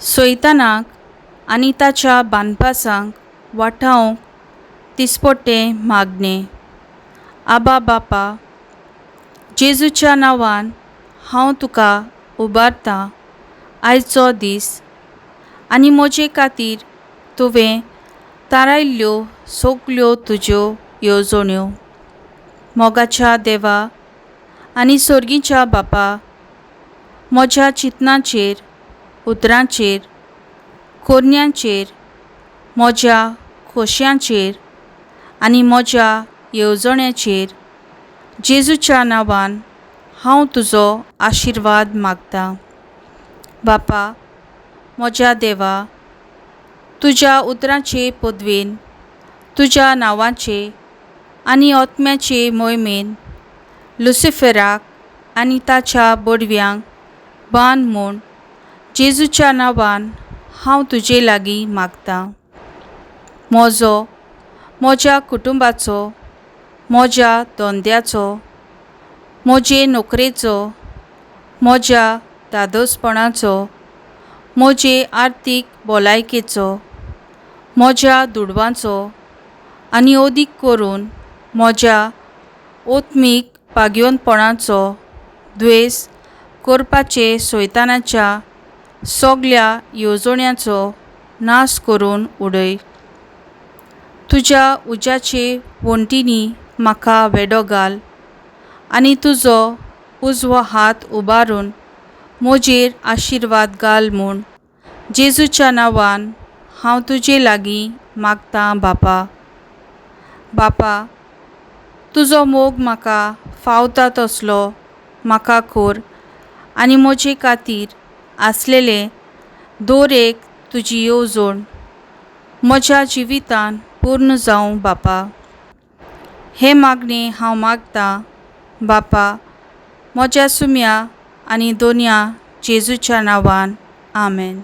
सैतानाक आनी ताच्या बांदपासांक वाठावंक दिसपट्टें मागणें. आबा बापा, जेजूच्या नांवान हांव तुका उबारतां आयचो दीस आनी म्हजे खातीर तुवें थारायल्ल्यो सगल्यो तुज्यो येवजण्यो. मोगाच्या देवा आनी सर्गीच्या बापा, म्हज्या चिंतनाचेर, उतरांचेर, कोरन्यांचेर, म्हज्या खोशयांचेर आनी म्हज्या येवजण्याचेर जेजूच्या नांवान हांव तुजो आशिर्वाद मागतां. बापा, म्हज्या देवा, तुज्या उतरांचे पदवेन, तुज्या नांवाचे आनी ओत्म्याचे मोहिमेन लुसिफेराक आनी ताच्या बोडव्यांक बांद म्हूण जेजूच्या नांवान हांव तुजे लागीं मागतां. म्हजो, म्हज्या कुटुंबाचो, म्हज्या धंद्याचो, म्हजे नोकरेचो, म्हज्या धादोसपणाचो, म्हजे आर्थीक भलायकेचो, म्हज्या दुडवांचो आनी अदीक करून म्हज्या ओत्मीक पागयोनपणाचो द्वेस करपाचे सैतानाच्या सगल्या येवजण्याचो नाश करून उडय. तुज्या उज्याचे वण्टीनी म्हाका वेडो घाल आनी तुजो उजवो हात उबारून म्हजेर आशिर्वाद घाल म्हूण जेजूच्या नांवान हांव तुजे लागीं मागतां बापा. बापा, तुजो मोग म्हाका फावता तसलो म्हाका कोर आनी म्हजे खातीर आसलेले दर एक तुजी येवजण म्हज्या जिवितान पूर्ण जावं बापा. हें मागणें हांव मागतां बापा, म्हज्या सुम्या आनी दोनया जेजूच्या नांवान, आमेन.